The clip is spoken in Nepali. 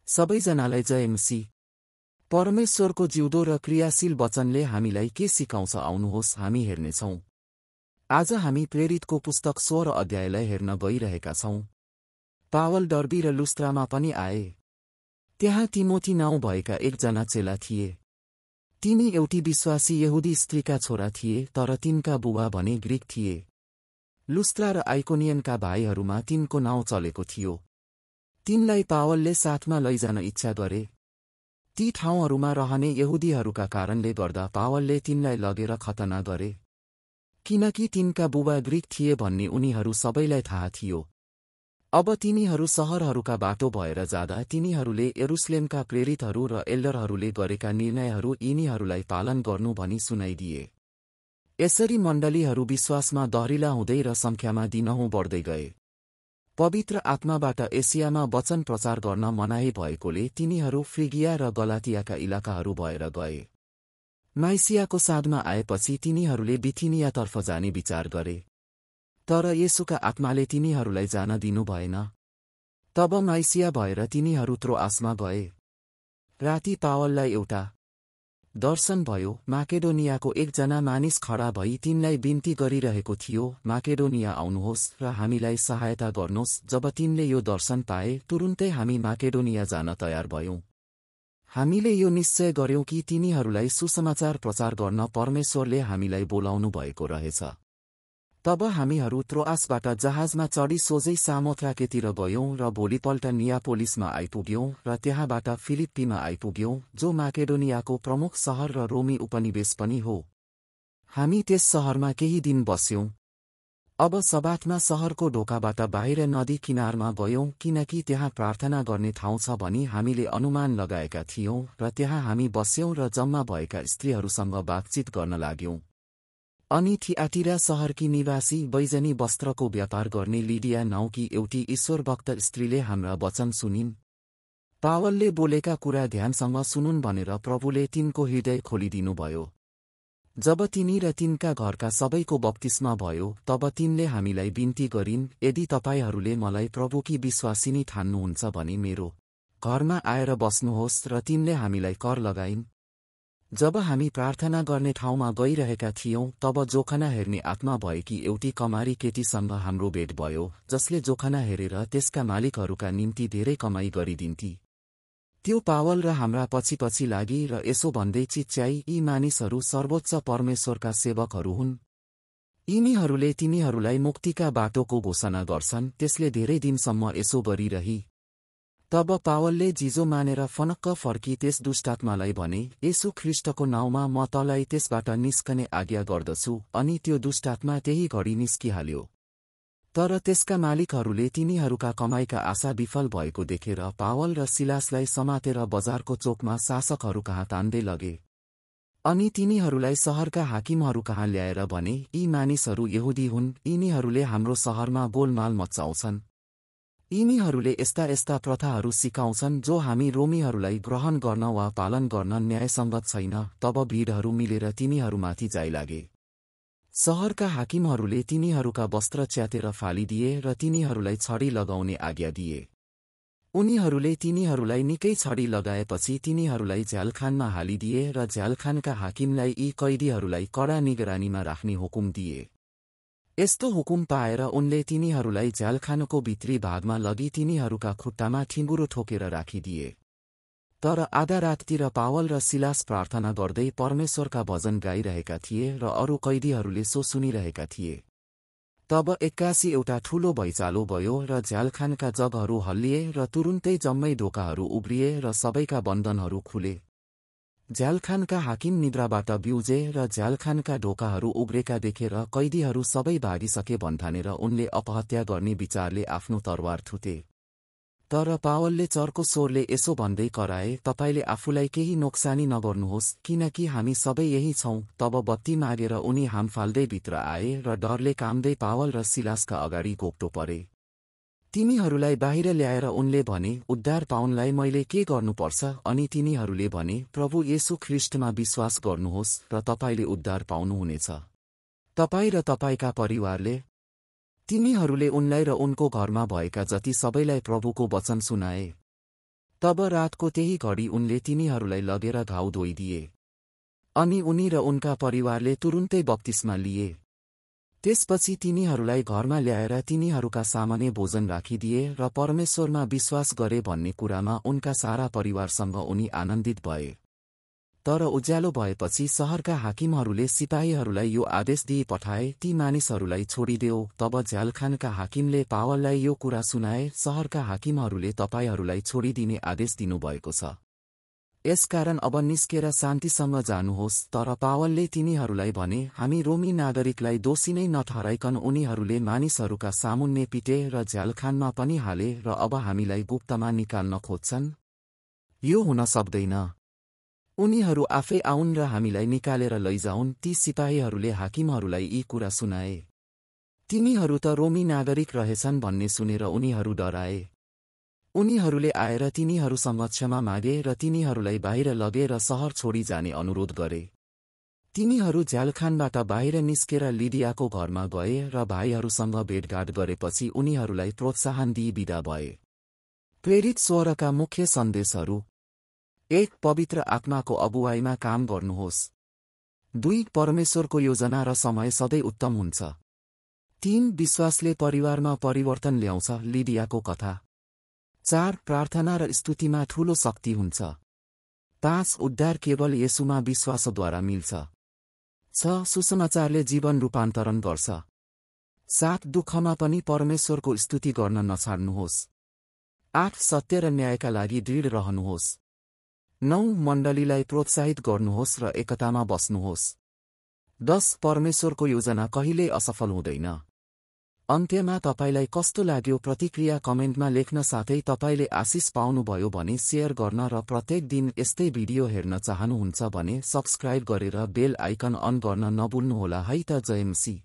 सबैजनालाई जय मसीह। परमेश्वरको जिउँदो र क्रियाशील वचनले हामीलाई के सिकाउँछ आउनुहोस् हामी हेर्नेछौँ। आज हामी प्रेरितको पुस्तक 16 अध्यायलाई हेर्न गइरहेका छौँ। पावल डर्बी र लुस्त्रामा पनि आए। त्यहाँ तिमोथी नाउँ भएका एकजना चेला थिए। तिनी एउटी विश्वासी यहुदी स्त्रीका छोरा थिए, तर तिनका बुबा भने ग्रीक थिए। लुस्त्रा र आइकोनियनका भाइहरूमा तिनको नाउँ चलेको थियो। तिनलाई पावलले साथमा लैजान इच्छा गरे। ती ठाउँहरूमा रहने यहुदीहरूका कारणले गर्दा पावलले तिनलाई लगेर खतना गरे, किनकि तिनका बुबा ग्रीक थिए भन्ने उनीहरू सबैलाई थाहा थियो। अब तिनीहरू शहरहरूका बाटो भएर जाँदा तिनीहरूले यरुशलेमका प्रेरितहरू र एल्डरहरूले गरेका निर्णयहरू यिनीहरूलाई पालन गर्नु भनी सुनाइदिए। यसरी मण्डलीहरू विश्वासमा दह्रिला हुँदै र सङ्ख्यामा दिनहुँ बढ्दै गए। पवित्र आत्माबाट एसियामा वचन प्रचार गर्न मनाही भएकोले तिनीहरू फ्रिगिया र गलातियाका इलाकाहरू भएर गए। माइसियाको साँधमा आएपछि तिनीहरूले बिथिनियातर्फ जाने विचार गरे, तर येशूका आत्माले तिनीहरूलाई जान दिनु भएन। तब माइसिया भएर तिनीहरू त्रोआसमा गए। राति पावललाई एउटा दर्शन भयो। माकेडोनियाको एकजना मानिस खडा भई तिनलाई बिन्ती गरिरहेको थियो, माकेडोनिया आउनुहोस् र हामीलाई सहायता गर्नुहोस्। जब तिनले यो दर्शन पाए तुरुन्तै हामी माकेडोनिया जान तयार भयौं। हामीले यो निश्चय गर्यौं कि तिनीहरूलाई सुसमाचार प्रचार गर्न परमेश्वरले हामीलाई बोलाउनु भएको रहेछ। तब हामीहरू त्रोआसबाट जहाजमा चढी सोझै सामोथ्राकेतिर गयौं र भोलिपल्ट नियापोलिसमा आइपुग्यौं र त्यहाँबाट फिलिप्पीमा आइपुग्यौं, जो माकेडोनियाको प्रमुख सहर र रोमी उपनिवेश पनि हो। हामी त्यस सहरमा केही दिन बस्यौं। अब सबाथमा सहरको ढोकाबाट बाहिर नदी किनारमा गयौं, किनकि त्यहाँ प्रार्थना गर्ने ठाउँ छ भनी हामीले अनुमान लगाएका थियौं र त्यहाँ हामी बस्यौं र जम्मा भएका स्त्रीहरूसँग बातचित गर्न लाग्यौं। अनि थिआटिरा सहरकी निवासी बैजनी वस्त्रको व्यापार गर्ने लिडिया नाउँकी एउटी ईश्वरभक्त स्त्रीले हाम्रा वचन सुनिन्। पावलले बोलेका कुरा ध्यानसँग सुनुन् भनेर प्रभुले तिनको हृदय खोलिदिनुभयो। जब तिनी र तिनका घरका सबैको बप्तिस्मा भयो, तब तिनले हामीलाई बिन्ती गरिन्, यदि तपाईहरूले मलाई प्रभुकी विश्वासिनी ठान्नुहुन्छ भने मेरो घरमा आएर बस्नुहोस्, र तिनले हामीलाई कर लगाइन्। जब हामी प्रार्थना गर्ने ठाउँमा गइरहेका थियौं, तब जोखना हेर्ने आत्मा भएकी एउटी कमारी केटीसँग हाम्रो भेट भयो, जसले जोखना हेरेर त्यसका मालिकहरूका निम्ति धेरै कमाई गरिदिन्थी। त्यो पावल र हाम्रा पछि पछि लागि र यसो भन्दै चिच्याई, यी मानिसहरू सर्वोच्च परमेश्वरका सेवकहरू हुन्। यिनीहरूले तिनीहरूलाई मुक्तिका बाटोको घोषणा गर्छन्। त्यसले धेरै दिनसम्म यसो गरिरही। तब पावलले जिजो मानेर फनक्क फर्की त्यस दुष्टात्मालाई भने, येशू ख्रीष्टको नाउँमा म तँलाई त्यसबाट निस्कने आज्ञा गर्दछु। अनि त्यो दुष्टात्मा त्यही घडी निस्किहाल्यो। तर त्यसका मालिकहरूले तिनीहरूका कमाइका आशा विफल भएको देखेर पावल र सिलासलाई समातेर बजारको चोकमा शासकहरूकहाँ तान्दै लगे। अनि तिनीहरूलाई सहरका हाकिमहरूकहाँ ल्याएर भने, यी मानिसहरू यहुदी हुन्, यिनीहरूले हाम्रो सहरमा गोलमाल मचाउँछन्। यिनीहरूले यस्ता यस्ता प्रथाहरू सिकाउँछन् जो हामी रोमीहरूलाई ग्रहण गर्न वा पालन गर्न न्यायसङ्गत छैन। तब भिडहरू मिलेर तिनीहरूमाथि जाइलागे। सहरका हाकिमहरूले तिनीहरूका वस्त्र च्यातेर फालिदिए र तिनीहरूलाई छडी लगाउने आज्ञा दिए। उनीहरूले तिनीहरूलाई निकै छडी लगाएपछि तिनीहरूलाई झ्यालखानमा हालिदिए र झ्यालखानका हाकिमलाई यी कैदीहरूलाई कडा निगरानीमा राख्ने हुकुम दिए। यस्तो हुकुम पाएर उनले तिनीहरूलाई झ्यालखानको भित्री भागमा लगी तिनीहरूका खुट्टामा ठिँगुरो ठोकेर राखिदिए। तर आधा राततिर पावल र सिलास प्रार्थना गर्दै परमेश्वरका भजन गाइरहेका थिए र अरू कैदीहरूले सो सुनिरहेका थिए। तब एक्कासी एउटा ठूलो भैँचालो भयो र झ्यालखानका जगहरू हल्लिए र तुरुन्तै जम्मै ढोकाहरू उब्रिए र सबैका बन्धनहरू खुले। झ्यालखानका हाकिम निद्राबाट बिउजे र झ्यालखानका ढोकाहरू उब्रेका देखेर कैदीहरू सबै भागिसके भन्ठानेर उनले अपहत्या गर्ने विचारले आफ्नो तरवार थुते। तर पावलले चर्को स्वरले यसो भन्दै कराए, तपाईले आफूलाई केही नोक्सानी नगर्नुहोस्, किनकि हामी सबै यही छौं। तब बत्ती मागेर उनी हाम फाल्दै भित्र आए र डरले काम्दै पावल र सिलासका अगाडि घोप्टो परे। तिनीहरूलाई बाहिर ल्याएर उनले भने, उद्धार पाउनलाई मैले के गर्नुपर्छ? अनि तिनीहरूले भने, प्रभु येशू ख्रीष्टमा विश्वास गर्नुहोस् र तपाईले उद्धार पाउनुहुनेछ, तपाईँ र तपाईका परिवारले। तिनीहरूले उनलाई र उनको घरमा भएका जति सबैलाई प्रभुको वचन सुनाए। तब रातको त्यही घडी उनले तिनीहरूलाई लगेर घाउ धोइदिए। अनि उनी र उनका परिवारले तुरुन्तै बप्तिस्मा लिए। त्यसपछि तिनीहरूलाई घरमा ल्याएर तिनीहरूका सामान्य भोजन राखिदिए र परमेश्वरमा विश्वास गरे भन्ने कुरामा उनका सारा परिवारसँग उनी आनन्दित भए। तर उज्यालो भएपछि शहरका हाकिमहरूले सिपाहीहरूलाई यो आदेश दिई पठाए, ती मानिसहरूलाई छोडिदेऊ। तब झ्यालखानका हाकिमले पावललाई यो कुरा सुनाए, शहरका हाकिमहरूले तपाईहरूलाई छोडिदिने आदेश दिनुभएको छ। यसकारण अब निस्केर शान्तिसँग जानुहोस्। तर पावलले तिनीहरूलाई भने, हामी रोमी नागरिकलाई दोषी नै नठहराइकन उनीहरूले मानिसहरूका सामुन्ने पिटे र झ्यालखानमा पनि हाले र अब हामीलाई गुप्तमा निकाल्न खोज्छन्। यो हुन सक्दैन। उनीहरू आफै आउन् र हामीलाई निकालेर लैजाउन्। ती सिपाहीहरूले हाकिमहरूलाई यी कुरा सुनाए। तिनीहरू त रोमी नागरिक रहेछन् भन्ने सुनेर उनीहरू डराए। उनीहरूले आएर तिनीहरूसँग क्षमा मागे र तिनीहरूलाई बाहिर लगेर शहर छोडी जाने अनुरोध गरे। तिनीहरू झ्यालखानबाट बाहिर निस्केर लिडियाको घरमा गए र भाइहरूसँग भेटघाट गरेपछि उनीहरूलाई प्रोत्साहन दिई बिदा भए। प्रेरित 16का मुख्य सन्देशहरू। 1. पवित्र आत्माको अगुवाईमा काम गर्नुहोस्। 2. परमेश्वरको योजना र समय सधैँ उत्तम हुन्छ। 3. विश्वासले परिवारमा परिवर्तन ल्याउँछ। लिडियाको कथा। 4. प्रार्थना र स्तुतिमा ठूलो शक्ति हुन्छ। 5. उद्धार केवल येशूमा विश्वासद्वारा मिल्छ। 6. सुसमाचारले जीवन रूपान्तरण गर्छ। 7. दुःखमा पनि परमेश्वरको स्तुति गर्न नछाड्नुहोस्। 8. सत्य र न्यायका लागि दृढ रहनुहोस्। 9. मण्डलीलाई प्रोत्साहित गर्नुहोस् र एकतामा बस्नुहोस्। 10. परमेश्वरको योजना कहिल्यै असफल हुँदैन। अन्त्यमा तपाईलाई कस्तो लाग्यो प्रतिक्रिया कमेन्टमा लेख्न साथै तपाईले आशिष पाउनुभयो भने शेयर गर्न र प्रत्येक दिन यस्तै भिडियो हेर्न चाहनुहुन्छ भने सब्स्क्राइब गरेर बेल आइकन अन गर्न नभुल्नुहोला है त। जय मसीह।